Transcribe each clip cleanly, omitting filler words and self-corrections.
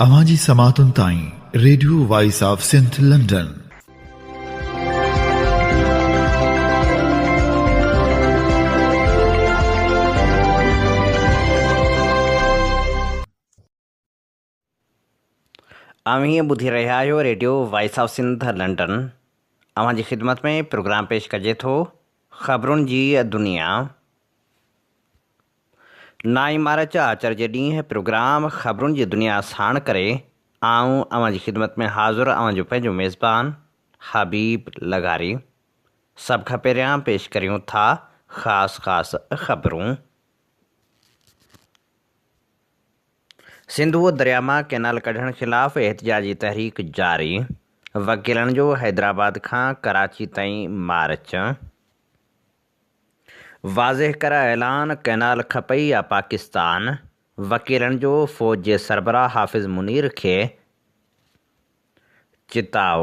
اوهان جي سماعتن تائين radio voice of Sindh London. اوهين ٻڌي رهيا آهيو radio voice of Sindh London. اوهان جي خدمت ۾ پروگرام پيش ڪجي ٿو خبرن جي دنيا. نائين مارچ آچر جي ڏينهن پروگرام خبرن جي دنيا ساڻ ڪري آئون اوهان جي خدمت ۾ حاضر اوهان جو پنهنجو ميزبان حبيب لغاري. سڀ کان پهريان پيش ڪريون ٿا خاص خاص خبرون. سنڌوء درياء مان ڪئنال ڪڍڻ خلاف احتجاجي تحريڪ جاري، وڪيلن جو حيدرآباد کان ڪراچي تائين مارچ. واضح ڪر اعلان، ڪئنال کپئي يا پاڪستان، وڪيلن جو فوج جي سربراهه حافظ منير کي چتاء،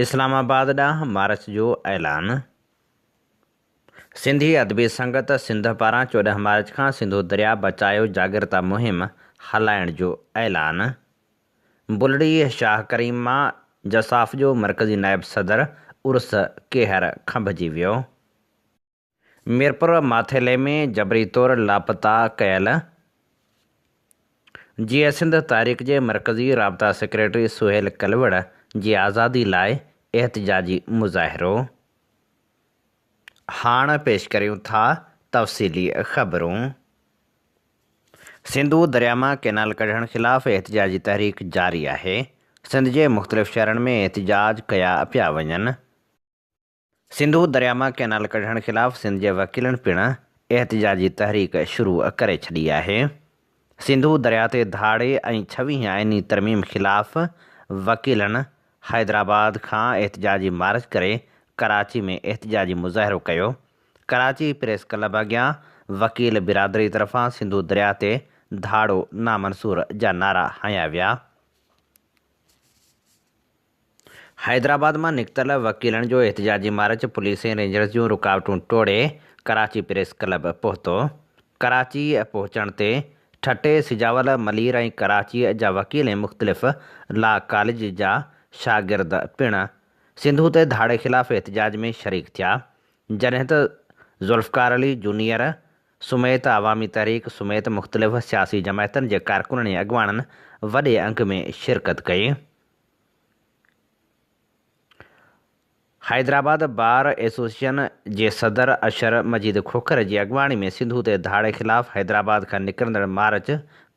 اسلام آباد ڏانهن مارچ جو اعلان. سنڌي ادبي سنگت سنڌ پاران 14 مارچ کان سنڌو درياء بچايو جاڳرتا مهم هلائڻ جو اعلان. بلڙي شاهه ڪريم مان جساف جو مرڪزي نائب صدر عرس ڪيهر کنڀجي ويو. ميرپور ماٿيلي ۾ جبري طور لاپتا ڪيل جيئي سنڌ تحريڪ جي مرڪزي رابطا سيڪريٽري سهيل ڪلوڙ جي آزادي لاء احتجاجي مظاهرو. هاڻ پيش ڪريون ٿا تفصيلي خبرون. سنڌو درياء مان ڪئنال ڪڍڻ خلاف احتجاجي تحريڪ جاري آهي، سنڌ جي مختلف شهرن ۾ احتجاج ڪيا پيا وڃن. سنڌو درياء مان ڪئنال ڪڍڻ خلاف سنڌ جي وڪيلن پڻ احتجاجي تحريڪ شروع ڪري ڇڏي آهي. سنڌو درياء تي ڌاڙي ۽ ڇويهين آئيني ترميم خلاف وڪيلن حيدرآباد کان احتجاجي مارچ ڪري ڪراچي ۾ احتجاجي مظاهرو ڪيو. ڪراچي پريس ڪلب اڳيان وڪيل برادري طرفان سنڌو درياء تي ڌاڙو نامنصور جا نعرا هنيا ويا. حيدرآباد مان نڪتل وڪيلن جو احتجاجي مارچ پوليس ۽ رينجرز جون رڪاوٽون ٽوڙي ڪراچي پريس ڪلب پهتو. ڪراچي پهچڻ تي ٺٽي، سجاول، ملير ۽ ڪراچي جا وڪيل ۽ مختلف لا ڪاليج جا شاگرد پڻ سنڌو تي ڌاڙي خلاف احتجاج ۾ شريڪ ٿيا، جڏهن ته ذوالفقار علي جونيئر سميت عوامي تحريڪ سميت مختلف سياسي جماعتن جي ڪارڪنن ۽ اڳواڻن وڏي انگ ۾ شرڪت ڪئي. حيدرآباد بار ايسوسيئيشن جي صدر اشر مجيد کوکر جي اڳواڻي ۾ سنڌو تي ڌاڙي خلاف حيدرآباد کان نڪرندڙ مارچ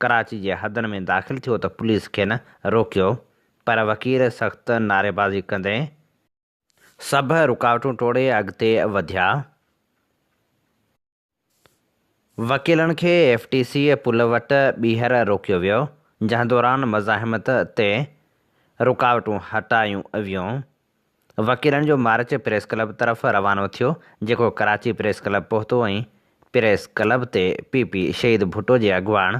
ڪراچي جي حدن ۾ داخل ٿيو ته پوليس کين روڪيو پر وڪيل سخت نعريبازي ڪندي سڀ رڪاوٽون ٽوڙي اڳتي وڌيا. وڪيلن کي ايف ٽي سي پل وٽ ٻيهر روڪيو ويو، جنهن دوران مزاحمت تي رڪاوٽون هٽايون ويون. وڪيلن جو مارچ پريس ڪلب طرف روانو ٿيو، جيڪو ڪراچي پريس ڪلب پهتو ۽ پريس ڪلب تي پي پي شهيد ڀٽو جي اڳواڻ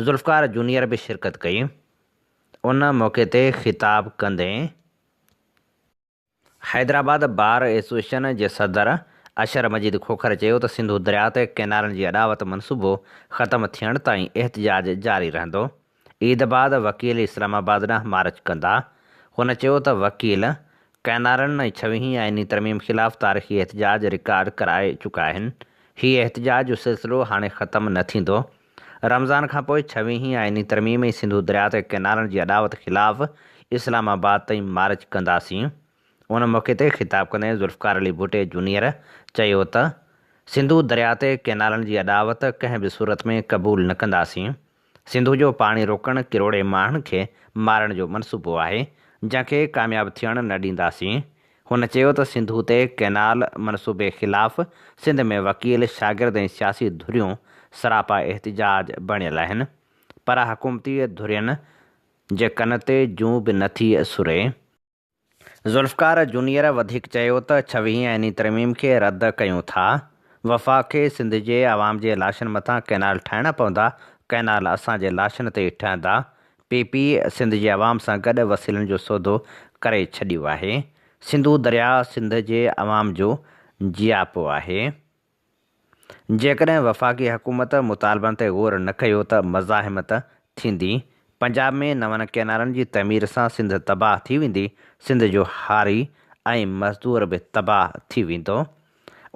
ذوالفقار جونيئر به شرڪت ڪئي. ان موقعي تي خطاب ڪندي حيدرآباد بار ايسوسيئيشن جي صدر اشر مجيد کوکر چيو ته سنڌو درياء تي ڪئنالن جي اڏاوت منصوبو ختم ٿيڻ تائين احتجاج جاري رهندو، عيد بعد وڪيل اسلام آباد ڏانهن مارچ ڪندا. هن چيو ته وڪيل ڪئنالن ۽ ڇويهين آئيني ترميم خلاف تاريخي احتجاج رڪارڊ ڪرائي چڪا آهن، هي احتجاج جو سلسلو هاڻي ختم نه ٿيندو، رمضان کانپوء ڇويهين آئيني ترميم ۽ سنڌو درياء تي ڪئنالن جي اڏاوت خلاف اسلام آباد تائين مارچ ڪنداسين. ان موقعي تي خطاب ڪندي ذوالفقار علي ڀٽي جونيئر چيو ته سنڌو درياء تي ڪئنالن جي اڏاوت ڪنهن به صورت ۾ قبول نه ڪنداسين، سنڌو جو پاڻي روڪڻ ڪروڙين ماڻهن کي مارڻ جو منصوبو آهي، جنهن کي ڪامياب ٿيڻ نه ڏينداسين. هن چيو ته سنڌو تي ڪئنال منصوبي خلاف سنڌ ۾ وڪيل، شاگرد ۽ سياسي ڌريون سراپا احتجاج بڻيل آهن پر حڪومتي ڌرين جي ڪن تي جون به نه ٿي سري. ذوالفقار جونيئر وڌيڪ چيو ته ڇويهين آئيني ترميم کي رد ڪيون ٿا، وفاق کي سنڌ جي عوام جي لاشن مٿان ڪئنال ٺاهڻا پوندا، ڪئنال اسان جي لاشن تي ئي ٺهندا، پي پي سنڌ جي عوام سان گڏ وسيلن جو سودو ڪري ڇڏيو آهي. سنڌو درياء سنڌ جي عوام جو جياپو آهي. جيڪڏهن وفاقي حڪومت مطالبن تي غور نه ڪيو ته مزاحمت ٿيندي. پنجاب ۾ نون ڪئنالن جي تعمير سان سنڌ تباهه ٿي ويندي، سنڌ جو هاري ۽ مزدور به تباهه ٿي ويندو.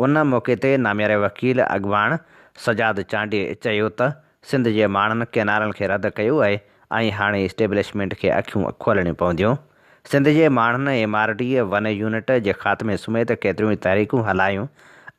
ان موقعي تي نامياري وڪيل اڳواڻ سجاد چانڊيي چيو ته سنڌ جي ماڻهن ڪئنالن کي رد ڪيو آهي ۽ هاڻي اسٽيبلشمينٽ کي اکيون کولڻيون پونديون. سنڌ جي ماڻهن M R D, one unit جي خاتمي سميت ڪيتريون ئي تحريڪون هلايون،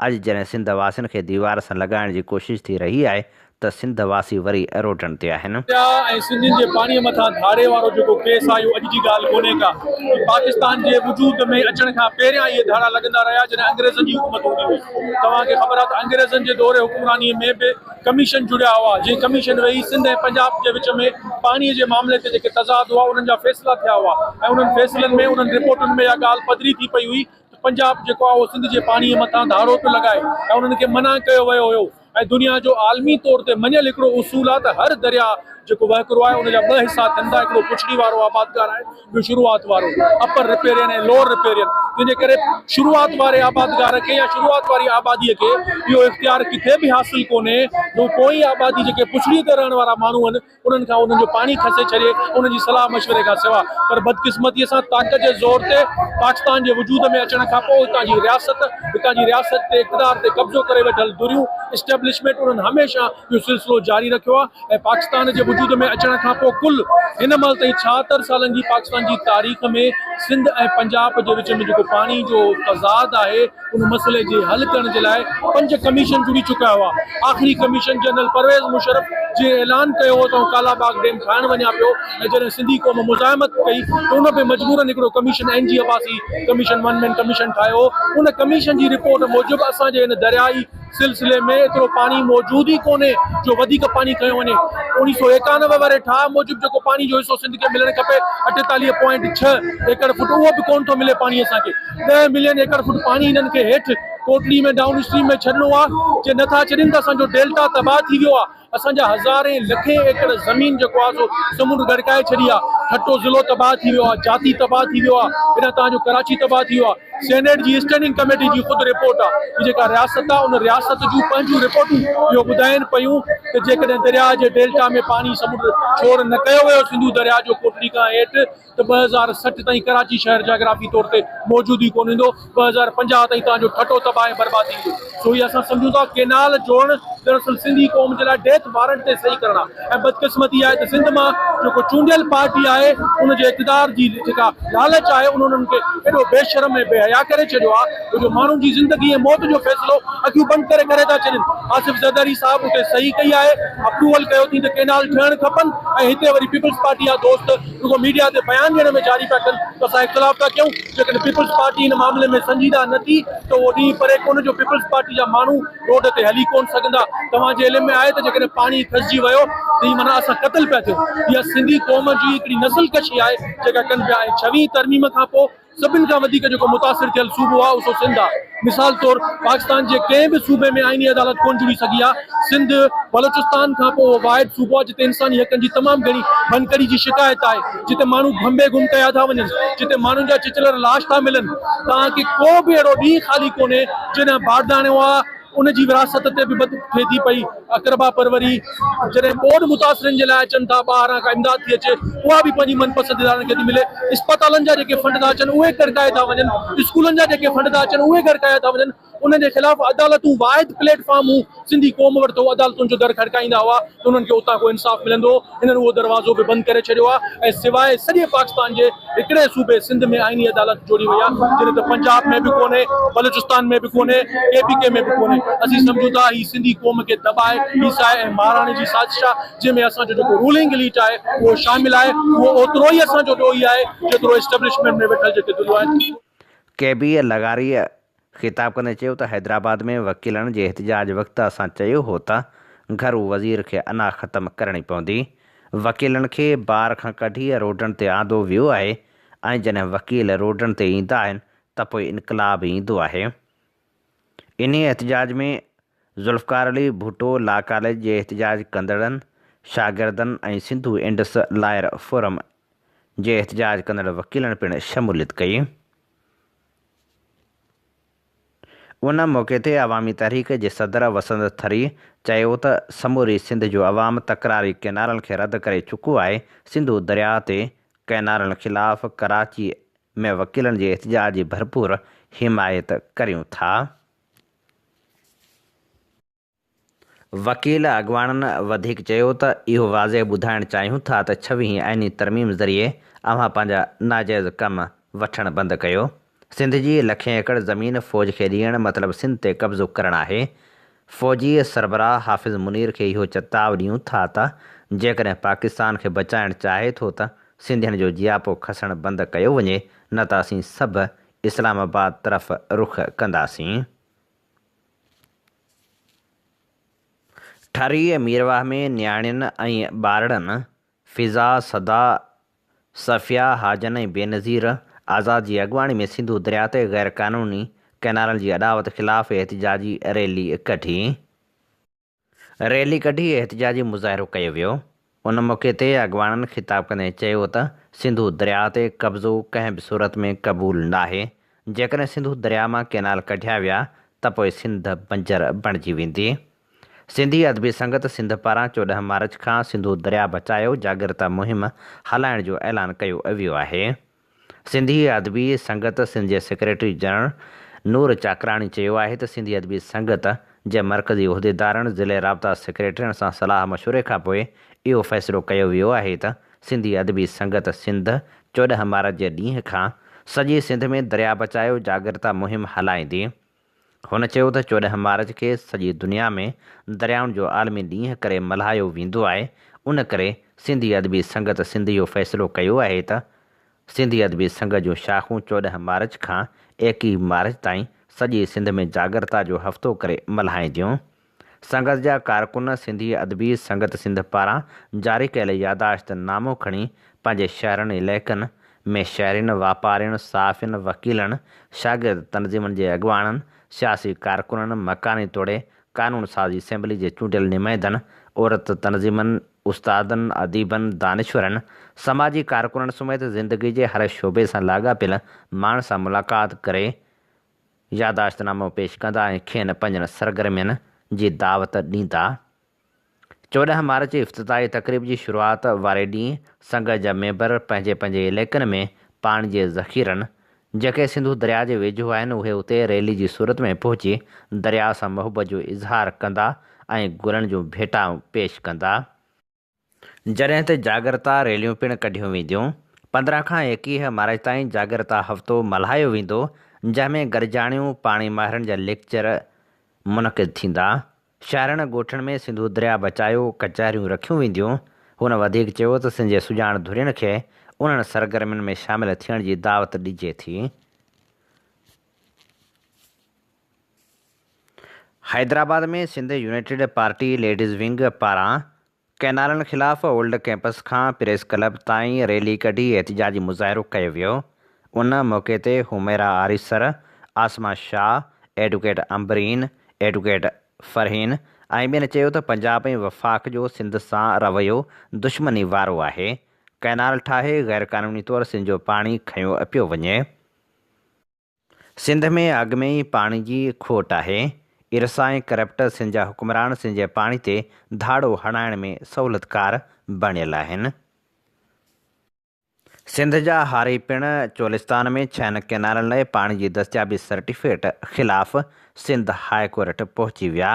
اڄ جڏهن سنڌ واسين کي ديوار سان لڳائڻ جي ڪوشش ٿي رهي آهي ته سنڌ واسي وري روڊن تي آهن. پيا ۽ سنڌين جي پاڻيء مٿان ڌاڙي وارو جيڪو ڪيس آهي اهو اڄ جي ڳالهه ڪونهي ڪا. هي پاڪستان جي وجود ۾ اچڻ کان پهريان اهي ڌاڙا لڳندا رهيا جڏهن انگريزن جي حڪومت هوندي هئي. توهان کي خبر آهي ته انگريزن جي دور حڪمرانيء ۾ به ڪميشن جڙيا هئا جنهن ڪميشن ويهي سنڌ ۽ پنجاب جي وچ ۾ پاڻيء جي معاملي تي جيڪي تضاد هئا انهن جا فيصلا ٿيا هئا ۽ انهن فيصلن ۾ انهن رپورٽن ۾ اها ڳالهه پڌري ٿي پئي هئي ته پنجاب جيڪو آهي اهو سنڌ جي پاڻيء مٿان ڌاڙو پيو لڳائي ۽ انهن کي منع ڪيو ويو هيو. ۽ دنيا جو عالمي طور تي مڃيل هڪڙو اصول آهي ته هر درياء جيڪو وهڪرو آهي ان جا ٻه حصا ٿين ٿا هڪڙو پڇڙي وارو آبادگار آهي ٻيو شروعات وارو اپر رپيرين ۽ لوئر رپيرين تنهن جي ڪري شروعات واري آبادگار کي يا شروعات واري آبادي کي اهو اختيار ڪٿي به حاصل ڪونهي جو پوئين آبادي جيڪي پڇڙي تي رهڻ وارا ماڻهو آهن انهن کان انهن جو پاڻي کسي ڇڏي انهن جي صلاح مشوري کان سوا پر بدقسمتي سان طاقت جي زور تي پاڪستان جي وجود ۾ اچڻ کان پوء هتان جي رياست هتان جي رياست تي اقتدار تي قبضو ڪري ويٺل ڌريون اسٽيبلشمينٽ انهن هميشه اهو سلسلو جاري رکيو آهي ۽ پاڪستان جي وجود ۾ اچڻ کان پوء ڪل هن مهل تائين 76 سالن جي پاڪستان جي تاريخ ۾ سنڌ ۽ پنجاب جي وچ ۾ جيڪو پاڻي جو تضاد آهي ان مسئلي جي حل ڪرڻ جي لاء پنج ڪميشن جڙي چڪا هئا. آخري ڪميشن جنرل پرويز مشرف جنهن اعلان ڪيو هو ته آئون ڪالا باغ ڊيم ٺاهڻ وڃان پيو ۽ جڏهن سنڌي قوم مزاحمت ڪئي ته ان به مجبورن هڪڙو commission N G Abbasi commission one man commission ٺاهيو هو ان ڪميشن جي رپورٽ موجب اسان جي هن دريائي سلسلي ۾ ايترو پاڻي موجود ئي ڪونهي جو وڌيڪ پاڻي کنيو وڃي. 1991 واري ٺاهه موجب جيڪو پاڻي جو حصو سنڌ کي ملڻ کپي 48 پوائنٽ ڇهه ايڪڙ فوٽ اهو به ڪونه ٿو ملي پاڻي اسان کي ڏهه ملين ايڪڙ فوٽ پاڻي هنن کي هيٺ ڪوٽڙي ۾ ڊائون اسٽريم ۾ ڇڏڻو آهي جي نٿا ڇڏين ته اسان جو ڊيلٽا تباهه ٿي ويو آهي اسان جا هزارين لکين ايڪڙ زمين جيڪو آهي سو سمنڊ ڳڙڪائي ڇڏي آهي، ٺٽو ضلعو تباهه ٿي ويو آهي، جاتي تباهه ٿي ويو آهي، هيڏانهن توهان جو ڪراچي تباهه ٿي ويو آهي، سينيٽ جي اسٽينڊنگ ڪميٽي جي خود رپورٽ آهي، هي جيڪا رياست آهي ان رياست جون پنهنجون رپورٽون اهو ٻڌائين پيون ته جيڪڏهن درياهه جي ڊيلٽا ۾ پاڻي سمنڊ ڇوڙ نه ڪيو ويو سنڌو درياهه جو ڪوٽڙي کان هيٺ ته 2060 تائين ڪراچي شهر جاگرافي طور تي موجود ئي ڪونه هوندو، 2050 تائين توهان جو ٺٽو تباهه ۽ برباد ٿي ويندو. سو هي اسان سمجهون ٿا ڪينال جوڙڻ دراصل سنڌي قوم جي لاء ڊيٿ وارنٽ تي صحيح ڪرڻ آهي ۽ بدقسمتي آهي ته سنڌ مان جيڪو چونڊيل پارٽي آهي ان جي اقتدار جي جيڪا لالچ آهي ان انهن کي ايڏو بي شرم ۽ بي حيا ڪري ڇڏيو آهي جو ماڻهن جي زندگي ۽ موت جو فيصلو اکيون بند ڪري ڪري ٿا ڇڏين. آصف زرداري صاحب اتي صحيح ڪئي آهي اپروول ڪيو اٿئي ته ڪينال ٺهڻ کپن ۽ هتي وري پيپلز پارٽي جا دوست رڳو ميڊيا تي بيان ڏيڻ ۾ جاري پيا ڪن ته اسان اختلاف ٿا ڪيون، جيڪڏهن پيپلز پارٽي هن معاملي ۾ سنجيده نه ٿي ته اهو ڏينهن پري ڪونه جو پيپلز پارٽي جا ماڻهو روڊ تي هلي ڪونه سگهندا. توهان جي علم ۾ آهي ته جيڪڏهن پاڻي کسجي ويو ته هي معنيٰ اسان قتل پيا ٿيون. اها سنڌي قوم جي هڪڙي نسل ڪشي آهي جيڪا ڪن پيا ۽ ڇويهين ترميم کان پوء سڀن کان وڌيڪ جيڪو متاثر ٿيل صوبو آهي اهو سنڌ آهي. مثال طور پاڪستان جي ڪنهن به صوبي ۾ آئيني عدالت ڪونه جڙي سگهي آهي. سنڌ بلوچستان کان پوء اهو واحد صوبو آهي جتي انساني حقن جي تمام گهڻي ڀڃڪڙي جي شڪايت آهي، جتي ماڻهو ڀنڀي گم ڪيا ٿا وڃن، جتي ماڻهن جا چچلر لاش ٿا ملن. توهان کي ڪو به اهڙو ڏينهن خالي ڪونهي جڏهن بارداڻو آهي ان جي وراثت تي به بد ٿئي ٿي پئي، اقربا پروري جڏهن ٻوڏ متاثرين جي لاء اچن ٿا ٻاهران کان امداد ٿي اچي اها به پنهنجي من پسند ادارن کي ٿي ملي، اسپتالن جا جيڪي فنڊ ٿا اچن اهي ڳڙڪائي ٿا وڃن، اسڪولن جا جيڪي فنڊ ٿا اچن اهي ڳڙڪايا ٿا وڃن، انهن جي خلاف عدالتون واحد پليٽ فارم هو، سنڌي قوم وٽ ته هو عدالتن جو در کڙڪائيندا هئا ته انهن کي اتان ڪو انصاف ملندو هو، هنن اهو دروازو به بند ڪري ڇڏيو آهي ۽ سواء سڄي پاڪستان جي هڪڙي صوبي سنڌ ۾ آئيني عدالت جوڙي وئي آهي جڏهن ته پنجاب ۾ به ڪونهي، بلوچستان ۾ به ڪونهي، ڪي پي ڪي ۾ به ڪونهي. اسين سمجهون ٿا هي سنڌي قوم کي دٻائي، هيسائي ۽ مارائڻ جي سازش آهي جنهن ۾ اسان جو جيڪو رولنگ اليٽ آهي اهو شامل آهي اهو اوترو ئي اسان جو ڏوهي آهي جيترو اسٽيبلشمينٽ ۾ ويٺل جيڪي ڌريون آهن. ڪي بي لغاريء خطاب ڪندي چيو ته حيدرآباد ۾ وڪيلن جي احتجاج وقت اسان چيو هو ته گهرو وزير کي انا ختم ڪرڻي پوندي، وڪيلن کي بار کان ڪڍي روڊن تي آندو ويو آهي ۽ جڏهن وڪيل روڊن تي ايندا آهن ته پوء انقلاب ايندو آهي. انهي احتجاج ۾ ذوالفقار علي ڀٽو لا ڪاليج جي احتجاج ڪندڙن شاگردن ۽ سنڌو انڊس لائر فورم جي احتجاج ڪندڙ وڪيلن پڻ شموليت ڪئي. ان موقعي تي عوامي تحريڪ جي صدر وسند ٿري چيو ته سموري سنڌ جو عوام تڪراري ڪئنالن کي رد ڪري چڪو آهي، سنڌو درياهه تي ڪئنالن خلاف ڪراچي ۾ وڪيلن جي احتجاج جي ڀرپور حمايت ڪريون ٿا. وڪيل اڳواڻن وڌيڪ چيو ته اهو واضح ٻڌائڻ چاهيون ٿا ته ڇويهين آئيني ترميم ذريعي اوهان پنهنجا ناجائز ڪم وٺڻ بند ڪيو. سنڌ جي لکين ايڪڙ زمين فوج کي ڏيڻ مطلب سنڌ تي قبضو ڪرڻ آهي. فوجي سربراهه حافظ منير کي اهو چتاء ڏيون ٿا ته جيڪڏهن پاڪستان کي بچائڻ چاهي ٿو ته سنڌين جو جياپو کسڻ بند ڪيو وڃي نه ته اسين سڀ اسلام آباد طرف رخ ڪنداسين. ٺري ميرواهه ۾ نياڻين ۽ ٻارڙن فضا، صدا، صفيه، حاجن ۽ بينظير آزاد جي اڳواڻي ۾ سنڌو درياء تي غير قانوني ڪئنالن جي اڏاوت خلاف احتجاجي ريلي ڪڍي. ريلي ڪڍي احتجاجي مظاهرو ڪيو ويو. ان موقعي تي اڳواڻن خطاب ڪندي چيو ته سنڌو درياء تي قبضو ڪنهن به صورت ۾ قبول ناهي، جيڪڏهن سنڌو درياء مان ڪئنال ڪڍيا ويا ته پوء سنڌ بنجر بڻجي ويندي. سنڌي ادبي سنگت سنڌ پاران 14 مارچ کان سنڌو درياء بچايو جاڳرتا مهم هلائڻ جو اعلان ڪيو ويو آهي. سنڌي ادبي سنگت سنڌ جي سيڪريٽري جنرل نور چاڪراڻي چيو آهي ته سنڌي ادبي سنگت جي مرڪزي عهديدارن ضلعي رابطا سيڪريٽرين سان صلاح مشوري کانپوء اهو فيصلو ڪيو ويو آهي ته سنڌي ادبي سنگت سنڌ 14 مارچ جي ڏينهن کان سڄي سنڌ ۾ درياء بچايو جاڳرتا مهم هلائيندي. هن چيو ته 14 مارچ کي سڄي دنيا ۾ دريائن جو عالمي ڏينهن ڪري ملهايو ويندو آهي، ان ڪري سنڌي ادبي سنگت سنڌ اهو فيصلو ڪيو آهي ته سنڌي ادبي سنگت جون شاخون 14 مارچ کان 21 مارچ تائين سڄي سنڌ ۾ جاڳرتا جو هفتو ڪري ملهائينديون. سنگت جا ڪارڪن سنڌي ادبي سنگت سنڌ پاران جاري ڪيل ياداشت نامو کڻي پنهنجي شهرن علائقن ۾ شهرين، واپارين، صحافين، وڪيلن، شاگرد تنظيمن جي اڳواڻن، سياسي ڪارڪنن، مڪاني توڙي قانون ساز اسيمبلي جي چونڊيل نمائندن، عورت تنظيمن، استادن، اديبن، دانشورن، سماجي ڪارڪنن سميت زندگي جي هر شعبي سان لاڳاپيل ماڻهن سان ملاقات ڪري ياداشت نامو پيش ڪندا ۽ کين پنهنجن سرگرمين جي دعوت ڏيندا. 14 مارچ افتتاحي تقريب جي شروعات واري ڏينهن سنگت جا ميمبر پنهنجي پنهنجي علائقن ۾ پاڻي جي ذخيرن، جيڪي سنڌو درياء جي ويجهو آهن، اهي اتي ريلي جي صورت ۾ پهچي درياء سان محبت جو اظهار ڪندا ۽ گلن جون ڀيٽائون پيش ڪندا. جڏهن ته جاڳرتا ريليون پڻ ڪڍيون وينديون. 15 کان 21 مارچ تائين جاڳرتا هفتو ملهايو ويندو، جنهن ۾ گڏجاڻيون، پاڻي ماهرن جا ليڪچر منعقد ٿيندا. شهرن ڳوٺن ۾ سنڌو درياء بچايو ڪچهريون رکيون وينديون. هن وڌيڪ چيو ته سنڌ جي سڄاڻ ڌرين کي انهن سرگرمين ۾ شامل ٿيڻ جي دعوت ڏجي ٿي. Hyderabad ۾ Sindh united party ladies wing پاران ڪئنالن خلاف اولڊ ڪئمپس کان پريس ڪلب تائين ريلي ڪڍي احتجاجي مظاهرو ڪيو ويو. ان موقعي تي Humaira Arisar, Asma Shah, advocate Ambreen, advocate Farheen ۽ ٻين چيو ته پنجاب ۽ وفاق جو سنڌ سان رويو دشمني وارو آهي، ڪئنال ٺاهي غيرقانوني طور سنڌ جو پاڻي کنيو پيو وڃي. سنڌ ۾ اڳ ۾ ئي پاڻي جي کوٽ آهي. ارسا ۽ ڪرپٽ سنڌ جا حڪمران سنڌ جي پاڻي تي ڌاڙو هڻائڻ ۾ سهولتڪار بڻيل آهن. سنڌ جا هاري پڻ چولستان ۾ ڇهن ڪئنالن لاء پاڻي جي دستيابي سرٽيفڪيٽ خلاف سنڌ هاء ڪورٽ پهچي ويا.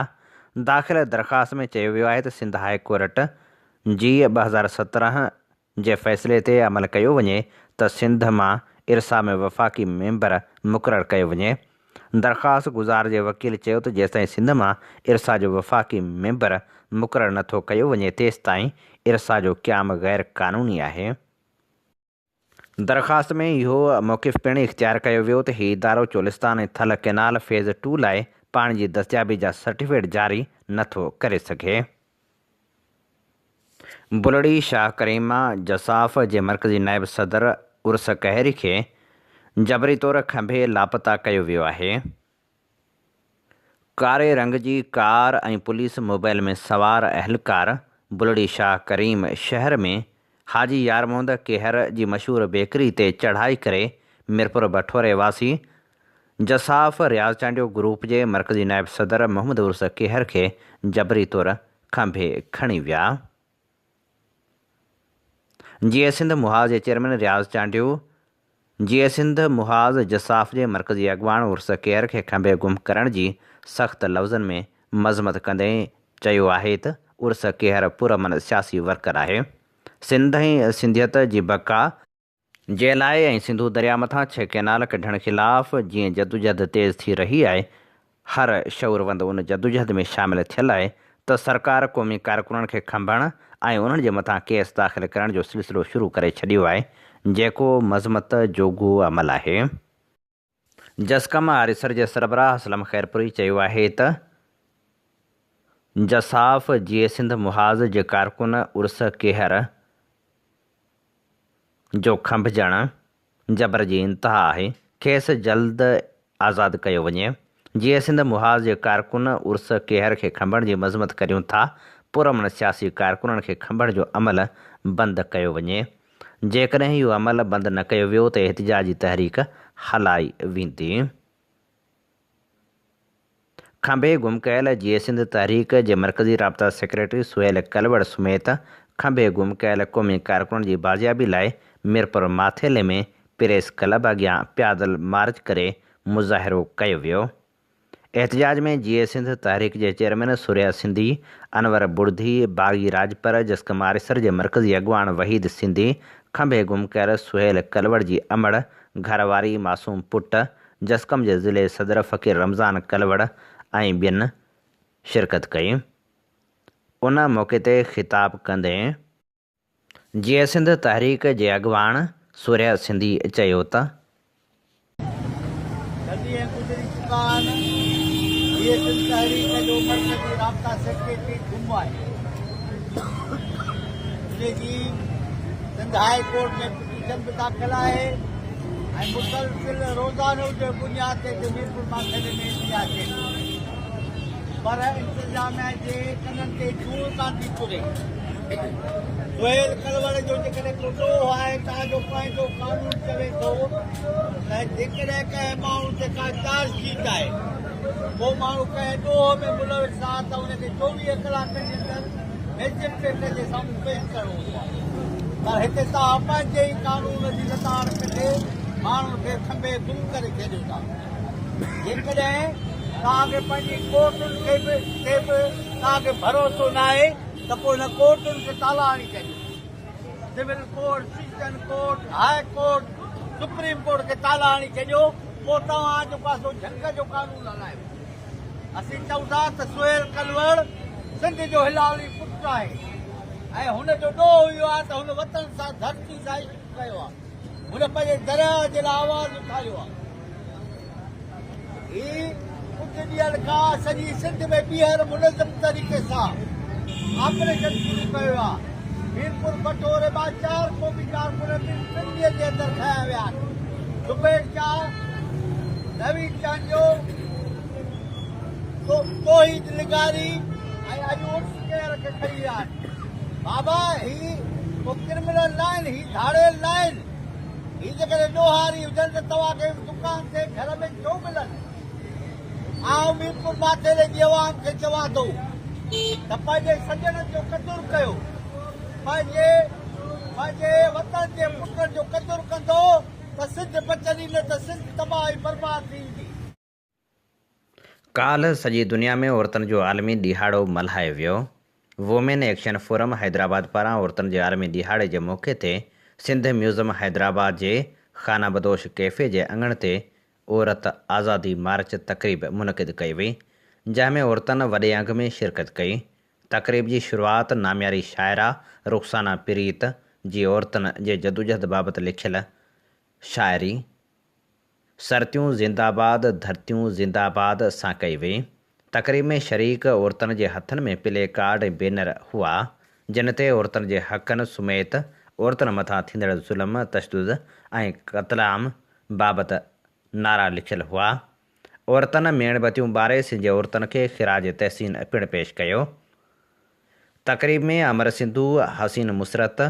داخل درخواست ۾ چيو ويو آهي ته سنڌ هاء ڪورٽ جي 2017 جي فيصلي تي عمل ڪيو وڃي ته سنڌ مان ارسا ۾ وفاقي ميمبر مقرر ڪيو وڃي. درخواست گذار جي وڪيل چيو ته جيستائين سنڌ مان ارسا جو وفاقي ميمبر مقرر نه ٿو ڪيو وڃي تيستائين ارسا جو قيام غير قانوني آهي. درخواست ۾ اهو موقف پڻ اختيار ڪيو ويو ته هي ادارو Cholistan ۽ Thal canal phase two لاء پاڻي جي دستيابي جا سرٽيفڪيٽ جاري نه ٿو ڪري سگهي. بلڙي شاهه ڪريم مان جساف جي مرڪزي نائب صدر عرس ڪهيري کي جبري طور کنڀي لاپتا ڪيو ويو آهي. ڪاري رنگ جي ڪار ۽ پوليس موبائل ۾ سوار اهلڪار بلڙي شاهه ڪريم شهر ۾ حاجي يار محمد ڪيهر جي مشهور بيڪري تي چڙهائي ڪري ميرپور بٺوري واسي جساف رياض چانڊيو گروپ جي مرڪزي نائب صدر محمد عرس ڪيهر کي جبري طور کنڀي کڻي ويا. جيئي سنڌ محاذ جي چيئرمين رياض چانڊيو، جيئي سنڌ محاذ جساف جي مرڪزي اڳواڻ عرس ڪيهر کي کنڀي گم ڪرڻ جي سخت لفظن ۾ مذمت ڪندي چيو آهي ته عرس ڪيهر پرامن سياسي ورڪر آهي، سنڌ ۽ سنڌيت جي بقا، جي لاء ۽ سنڌو درياء مٿان ڇهه ڪئنال ڪڍڻ خلاف جيئن جدوجهد تيز ٿي رهي آهي، هر شعوروند ان جدوجهد ۾ شامل ٿيل آهي ته سرڪار قومي ڪارڪنن کي کنڀڻ ۽ انهن جي مٿان ڪيس داخل ڪرڻ جو سلسلو شروع ڪري ڇڏيو آهي، جيڪو مذمت جوڳو عمل آهي. جسقم آريسر جي سربراهه اسلم خيرپوري چيو آهي ته جساف جيئي سنڌ محاذ جي ڪارڪن عرس ڪيهر جو کنڀجڻ جبر جي انتها آهي، کيس جلد آزاد ڪيو وڃي. جيئي سنڌ محاذ جي ڪارڪن عرس ڪيهر کي کنڀڻ جي مذمت ڪريون ٿا، پرامن سياسي ڪارڪنن کي کنڀڻ جو عمل بند ڪيو وڃي. جيڪڏهن اهو عمل بند نه ڪيو ويو ته احتجاجي تحريڪ هلائي ويندي. کنڀي گم ڪيل جيئي سنڌ تحريڪ جي مرڪزي رابطا سيڪريٽري سهيل ڪلوڙ سميت کنڀي گم ڪيل قومي ڪارڪنن جي بازيابي لاء ميرپور ماٿيلي ۾ پريس ڪلب اڳيان پيادل مارچ ڪري مظاهرو ڪيو ويو. احتجاج ۾ جيئي سنڌ تحريڪ جي چيئرمين سورهيه سنڌي، انور بڙڌي، باغي راڄپر، جسقم آريسر جي مرڪزي اڳواڻ وحيد سنڌي، کنڀي گم ڪيل سهيل ڪلوڙ جي امڙ، گهر واري، معصوم پٽ، جسقم جي ضلعي صدر فقير رمضان ڪلوڙ ۽ ٻين شرڪت ڪئي. ان موقعي تي خطاب ڪندي. جيئي سنڌ تحريڪ جي اڳواڻ سورهيه سنڌي چيو ته. ڍنڍي ۽ گذري چڪا آهن. جيئي سنڌ تحريڪ جو مرڪزي رابطا سيڪريٽري گم آهي. ان جي سنڌ هاء ڪورٽ ۾ پٽيشن به داخل آهي. ۽ مسلسل روزانو جي بنياد تي هتي ميرپور ماٿيلي ۾ احتجاج ٿئي ٿو پر انتظاميا جي ڪنن تي جونء ڪانه ٿي چري. سهيل ڪلوڙ جو جيڪڏهن ڪو ڏوهه آهي تان جو پنهنجو قانون چوي ٿو ته جيڪڏهن ڪنهن ماڻهو تي ڪا چارج شيٽ آهي ڪو ماڻهو ڪنهن ڏوهه ۾ ملوث آهي ته ان کي 24 ڪلاڪن جي اندر مئجسٽريٽ جي سامهون پيش ڪرڻو هوندو آهي پر هتي توهان پنهنجي ئي قانون جي لتاڙ ڪندي ماڻهن کي کنڀي گم ڪري ڇڏيو ٿا. جيڪڏهن توهان کي پنهنجي ڪورٽن کي به تي به توهان کي ڀروسو ناهي ته پوء هن ڪورٽن کي تالا هڻي ڇڏيو. Civil court, session court, high court, supreme court کي تالا هڻي ڇڏيو پوء توهان جيڪو آهي سو جهنگ جو قانون هلايو. اسين چئون ٿا ته سهيل ڪلوڙ سنڌ جو هلالي پٽ آهي ۽ هن جو ڏوهه اهو آهي ته هن وطن سان ڌرتي سان عشق ڪيو آهي. هن پنهنجي درياهه جي لاء آواز اٿاريو آهي. هي ڪجهه ڏينهن کان سڄي سنڌ ۾ ٻيهر منظم طريقي سان آپريشن شروع ڪيو ويو آهي. ميرپور بٺوري مان چار قومي ڪارڪن ٻن ٽن ڏينهن جي اندر کنيا ويا آهن. زبير شاهه، نويد چانڊيو، توحيد لغاري ۽ اڄ عرس ڪيهر کي کڻي ويا آهن. بابا هي ڪو ڪرمنل ناهن، هي ڌاڙيل ناهن. هي جيڪڏهن ڏوهاري هجن ته توهان کي دڪان تي گهر ۾ ڇو ملن؟ آئون ميرپور ماٿيلي جي عوام کي چوان ٿو ته پنهنجي سڄڻن جو قدر ڪيو، پنهنجي پنهنجي وطن جي پٽن جو قدر ڪندو ته سنڌ بچندي نه ته سنڌ تباهه ۽ برباد ٿي ويندي. ڪالهه سڄي دنيا ۾ عورتن جو عالمي ڏهاڙو ملهايو ويو. وومين ايڪشن فورم حيدرآباد پاران عورتن جي عالمي ڏهاڙي جي موقعي تي سنڌ ميوزم حيدرآباد جي خانه بدوش ڪيفي جي اڱڻ تي عورت آزادي مارچ تقريب منعقد ڪئي وئي، جنهن ۾ عورتن وڏي انگ ۾ شرڪت ڪئي. تقريب جي شروعات نامياري شاعره رخسانه پريت جي عورتن جي جدوجهد بابت لکيل شاعري سرتيون زنده آباد ڌرتيون زنده آباد سان ڪئي وئي. تقريب ۾ شريڪ عورتن جي هٿن ۾ پلي ڪارڊ ۽ بينر هئا، جن تي عورتن جي حقن سميت عورتن مٿان ٿيندڙ ظلم، تشدد ۽ قتلام بابت نعرا لکيل هئا. عورتن ميڻ بتيون ٻاري سنڌ جي عورتن کي خراج تحسين پڻ پيش ڪيو. تقريب ۾ امر سنڌو، حسين مسرت،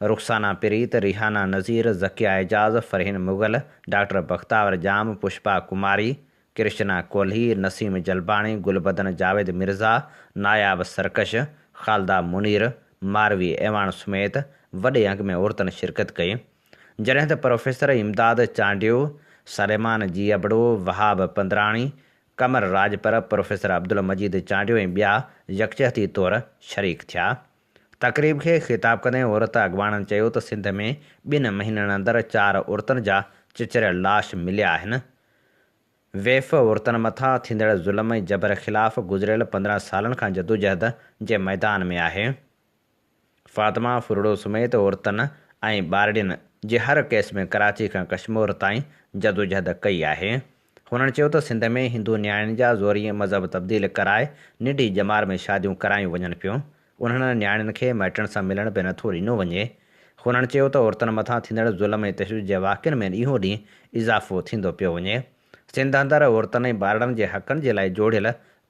رخسانه پريت، ريحانه نذير، ذڪيه اعجاز، فرحين مغل، ڊاڪٽر بختاور ڄام، پشپا ڪماري، ڪرشنا ڪولهي، نسيم جلباڻي، گلبدن جاويد مرزا، ناياب سرڪش، خالده منير، ماروي اعواڻ سميت وڏي انگ ۾ عورتن شرڪت ڪئي. جڏهن ته پروفيسر امداد چانڊيو، سليمان جي ابڙو، وهاب پندراڻي، قمر راڄپر، پروفيسر عبدالمجيد چانڊيو ۽ ٻيا يڪجهتي طور شريڪ ٿيا. تقريب کي خطاب ڪندي عورت اڳواڻن چيو ته سنڌ ۾ ٻن مهينن اندر چار عورتن جا چچريل لاش مليا آهن. ويف عورتن مٿان ٿيندڙ ظلم ۽ جبر خلاف گذريل 15 سالن کان جدوجهد جي ميدان ۾ آهي. فاطمه ڦرڙو سميت عورتن ۽ ٻارڙين جي هر ڪيس ۾ ڪراچي کان ڪشمور تائين جدوجهد ڪئي آهي. هنن چيو ته سنڌ ۾ هندو نياڻين جا زوريء مذهب تبديل ڪرائي ننڍي ڄمار ۾ شاديون ڪرايون وڃن پيون، انهن نياڻين کي مائٽن سان ملڻ به نٿو ڏنو وڃي. هنن چيو ته عورتن مٿان ٿيندڙ ظلم ۽ تشدد جي واقعن ۾ ڏينهون ڏينهن اضافو ٿيندو پيو وڃي. سنڌ اندر عورتن ۽ ٻارڙن جي حقن جي لاء جوڙيل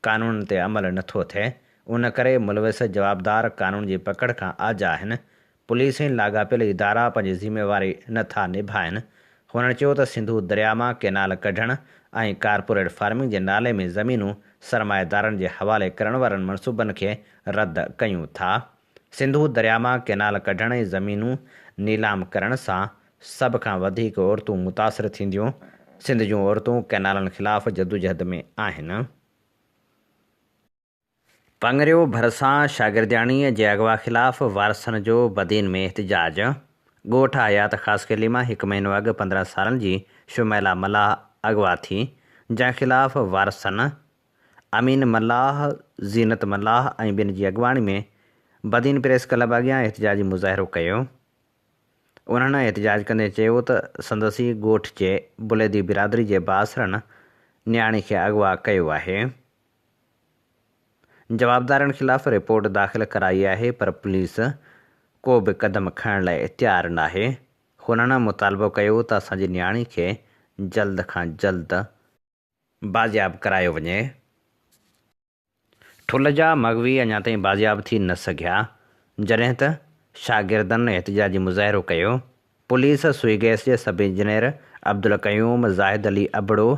قانونن تي عمل نٿو ٿئي، ان ڪري ملوث جوابدار قانون جي پڪڙ کان آجا آهن. پوليس ۽ لاڳاپيل ادارا پنهنجي ذميواري نه ٿا نڀائين. هنن چيو ته سنڌو درياء مان ڪينال ڪڍڻ ۽ ڪارپوريٽ فارمنگ جي نالي ۾ زمينون سرمائيدارن جي حوالي ڪرڻ وارن منصوبن کي رد ڪيون ٿا. سنڌو درياء مان ڪينال ڪڍڻ ۽ زمينون نيلام ڪرڻ سان سڀ کان وڌيڪ عورتون متاثر ٿينديون. سنڌ جون عورتون ڪينالن خلاف جدوجهد ۾ آهن. پڱريو ڀرسان شاگردياڻيء جي اغوا خلاف وارثن جو بدين ۾ احتجاج، ڳوٺ حيات خاصخيلي مان هڪ مهينو اڳ 15 سالن جي شميلا ملاح اغوا ٿي، جنهن خلاف وارثن امين ملاح، زينت ملاح ۽ ٻين جي اڳواڻي ۾ بدين پريس ڪلب اڳيان احتجاجي مظاهرو ڪيو. انهن احتجاج ڪندي چيو ته سندس ئي ڳوٺ جي بليدي برادري جي بااثرن نياڻي کي اغوا ڪيو آهي. جوابدارن خلاف رپورٽ داخل ڪرائي آهي پر پوليس ڪو به قدم کڻڻ لاء تيار ناهي. هنن مطالبو ڪيو ته اسان جي نياڻي کي جلد کان جلد بازياب ڪرايو وڃي. ٺل جا مغوي اڃا تائين بازياب ٿي نه سگهيا، جڏهن ته شاگردن احتجاجي مظاهرو ڪيو. پوليس سوئي گئس جي سب انجنيئر عبدالقيوم، زاهد علي ابڙو،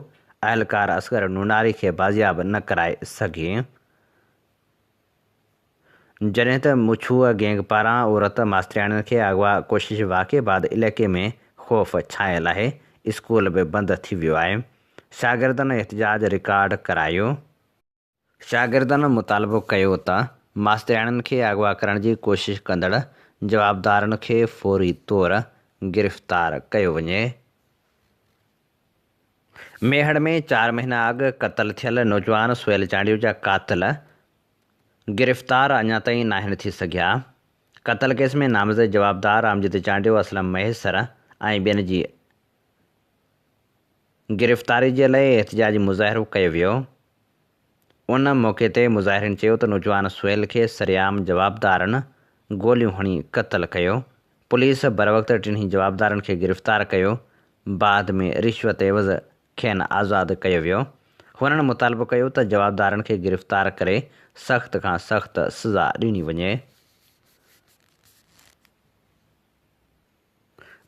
اهلڪار اصغر نوناري کي بازياب نه ڪرائي سگهي. جڏهن ته مڇوء گينگ پاران عورت ماسترياڻين کي اغوا ڪوشش واقعي بعد علائقي ۾ خوف ڇانيل آهي، اسڪول به بند ٿي ويو آهي. شاگردن احتجاج رڪارڊ ڪرايو. شاگردن مطالبو ڪيو ته ماسترياڻين کي اغوا ڪرڻ جي ڪوشش ڪندڙ جوابدارن کي فوري طور گرفتار ڪيو وڃي. ميهڙ ۾ چار مهينا اڳ قتل ٿيل نوجوان سهيل چانڊيو جا قاتل گرفتار اڃا تائين ناهن ٿي سگهيا. قتل ڪيس ۾ نامزد جوابدار امجد چانڊيو، اسلم مهيسر ۽ ٻين جي گرفتاري جي لاء احتجاجي مظاهرو ڪيو ويو. ان موقعي تي مظاهرين چيو ته نوجوان سهيل کي سرعام جوابدارن گوليون هڻي قتل ڪيو، پوليس بروقت ٽنهي جوابدارن کي گرفتار ڪيو، بعد ۾ رشوت عيوض کين آزاد ڪيو ويو. هنن مطالبو ڪيو ته جوابدارن کي گرفتار ڪري سخت کان سخت سزا ڏني وڃي.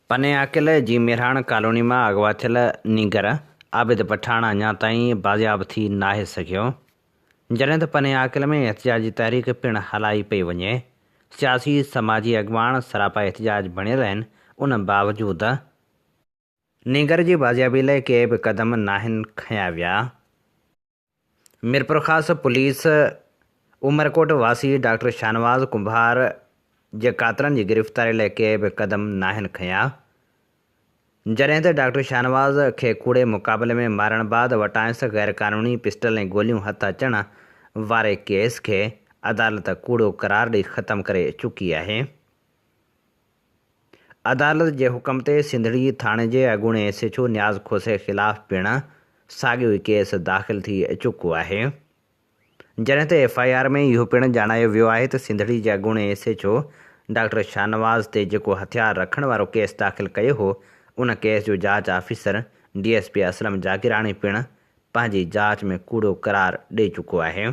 پني عاقل جي ميرهاڻ ڪالوني مان اغوا ٿيل نينگر عابد پٺاڻ اڃا تائين بازياب ٿي ناهي سگهيو. جڏهن ته پني عاقل ۾ احتجاجي تحريڪ پڻ هلائي پئي وڃي. سياسي سماجي اڳواڻ سراپا احتجاج بڻيل آهن ان باوجود نينگر جي بازيابي لاء ڪي به قدم ناهن کنيا ويا. ميرپورخاص پوليس عمرڪوٽ واسي ڊاڪٽر شاهنواز ڪنڀار جي قاتلن جي گرفتاري لاء ڪي به قدم ناهن کنيا، جڏهن ته ڊاڪٽر شاهنواز کي ڪوڙي مقابلي ۾ مارڻ بعد وٽانئس غيرقانوني پسٽل ۽ گوليون هٿ اچڻ واري ڪيس کي عدالت ڪوڙو قرار ڏئي ختم ڪري چڪي آهي. عدالت جي حڪم تي سنڌڙي ٿاڻي جي اڳوڻي ايس ايڇ او نياز کوسي خلاف پڻ ساڳيو ئي ڪيس داخل ٿي چڪو آهي. جڏهن ته ايف I R ۾ اهو پڻ ڄاڻايو ويو آهي ته سنڌڙي جي اڳوڻي S H O doctor Shahnawaz تي جيڪو هٿيار رکڻ وارو ڪيس داخل ڪيو هو ان ڪيس جو جاچ officer D S P Aslam Jagirani پڻ پنهنجي جاچ ۾ ڪوڙو قرار ڏئي چڪو آهي.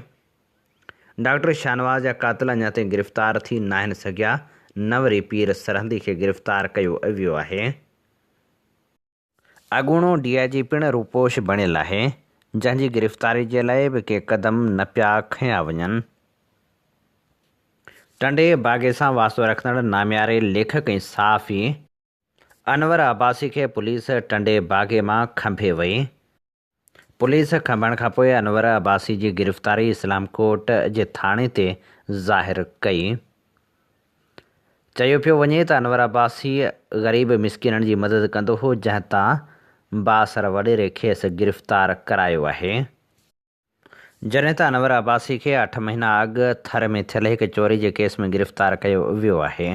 ڊاڪٽر شاهنواز جا قاتل اڃا تائين گرفتار ٿي ناهن سگهيا، نه وري پير سرهندي کي گرفتار ڪيو ويو آهي. اڳوڻو ڊي I جي پڻ روپوش بڻيل آهي، جنهن جي گرفتاري جي لاء به ڪي قدم نه پيا کنيا وڃن. ٽنڊي باگي سان واسطو رکندڙ نامياري ليکڪ ۽ صحافي انور عباسي کي پوليس ٽنڊي باگي مان کنڀي وئي. پوليس کنڀڻ کانپوء انور عباسي جي گرفتاري اسلام ڪوٽ جي ٿاڻي تي ظاهر ڪئي. چيو پيو وڃي ته انور عباسي غريب مسڪينن جي مدد ڪندو هو جنهن تان بااثر وڏيري کيس گرفتار ڪرايو آهي. جڏهن ته انور عباسي کي اٺ مهينا اڳ ٿر ۾ ٿيل هڪ چوري جي ڪيس ۾ گرفتار ڪيو ويو آهي.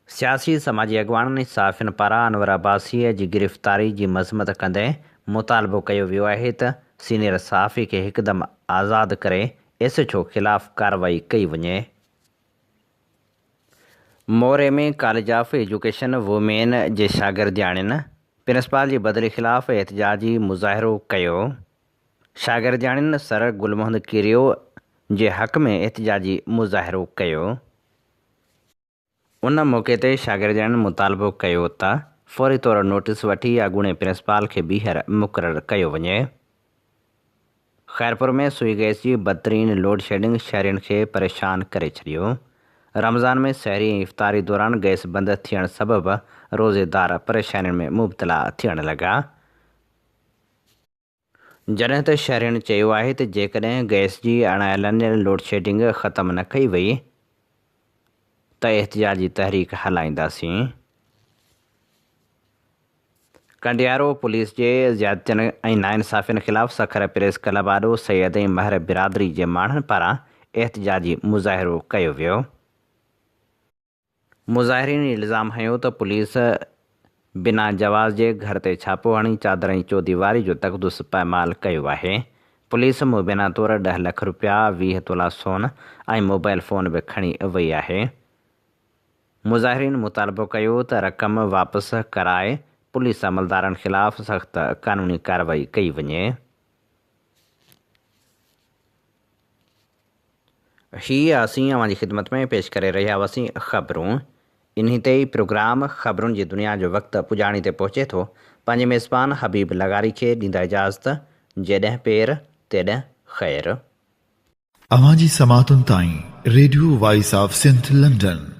سياسي سماجي اڳواڻن ۽ صحافين پاران انور عباسيء جي گرفتاري جي مذمت ڪندي مطالبو ڪيو ويو آهي ته سينيئر صحافي کي هڪدم آزاد ڪري ايس ايڇ او خلاف ڪارروائي ڪئي وڃي. موري ۾ ڪاليج آف ايجوڪيشن وومين جي شاگردياڻين پرنسپال جي بدلي خلاف احتجاجي مظاهرو ڪيو. شاگردياڻين سر گل محمد ڪيريو جي حق ۾ احتجاجي مظاهرو ڪيو. ان موقعي تي شاگردياڻين مطالبو ڪيو ته فوري طور نوٽيس وٺي اڳوڻي پرنسپال کي ٻيهر مقرر ڪيو وڃي. خيرپور ۾ سوئي گئس جي بدترين لوڊشيڊنگ شهرين کي پريشان ڪري ڇڏيو. رمضان ۾ سحري ۽ افطاري دوران گئس بند ٿيڻ سبب روزيدار پريشانين ۾ مبتلا ٿيڻ لڳا. جڏهن ته شهرين چيو آهي ته جيڪڏهن گئس جي اڻ اعلانيل لوڊشيڊنگ ختم نه ڪئي وئي ته احتجاجي تحريڪ هلائينداسين. ڪنڊيارو پوليس جي زيادتين ۽ ناانصافين خلاف سکر پريس ڪلب آڏو سيد ۽ مهر برادري جي ماڻهن پاران احتجاجي مظاهرو ڪيو ويو. مظاهرين الزام هنيو ته پوليس بنا جواز جي گهر تي ڇاپو هڻي چادر ۽ چوديواري جو تقدس پائمال ڪيو آهي، پوليس مبينا طور ڏهه لک رپيا، 20 تولا سون ۽ موبائل فون به کڻي وئي آهي. مظاهرين مطالبو ڪيو ته رقم واپس ڪرائي پوليس عملدارن خلاف سخت قانوني ڪارروائي ڪئي وڃي. هي اسين اوهان جي خدمت ۾ پيش ڪري رهيا هئاسين خبرون. انهي تي ئي پروگرام خبرن جي دنيا جو وقت پڄاڻي تي پهچي ٿو. پنهنجي ميزبان حبيب لغاري کي ڏيندا اجازت جيڏهن پير تيڏهن خير. اوهان جي سماعتن تائين radio voice of Sindh London.